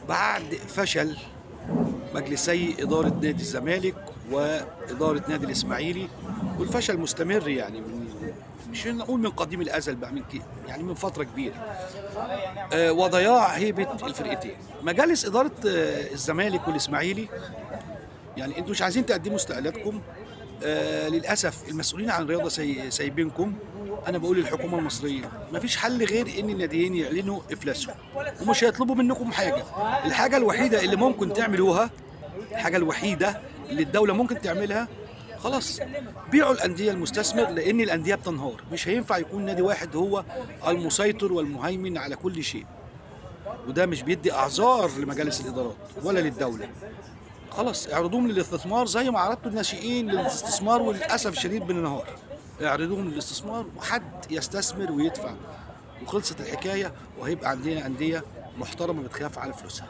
بعد فشل مجلسي إدارة نادي الزمالك وإدارة نادي الإسماعيلي، والفشل مستمر يعني من، مش نقول من قديم الأزل بقى، من يعني من فترة كبيرة، وضياع هيبة الفرقتين. مجالس إدارة الزمالك والإسماعيلي، يعني انتوا مش عايزين تقدموا استقالاتكم. للاسف المسؤولين عن الرياضة سايبينكم. انا بقول للحكومة المصرية مفيش حل غير ان الناديين يعلنوا افلاسهم، ومش هيطلبوا منكم حاجة. الحاجة الوحيدة اللي ممكن تعملوها، الحاجة الوحيدة اللي الدولة ممكن تعملها، خلاص بيعوا الاندية المستثمر، لان الاندية بتنهار. مش هينفع يكون نادي واحد هو المسيطر والمهيمن على كل شيء، وده مش بيدي اعذار لمجالس الادارات ولا للدولة. خلاص اعرضوهم للاستثمار زي ما عرضتوا الناشئين للاستثمار، وللاسف الشديد بالنهار اعرضوهم للاستثمار وحد يستثمر ويدفع، وخلصت الحكاية، وهيبقى عندنا اندية محترمه بتخاف على فلوسها.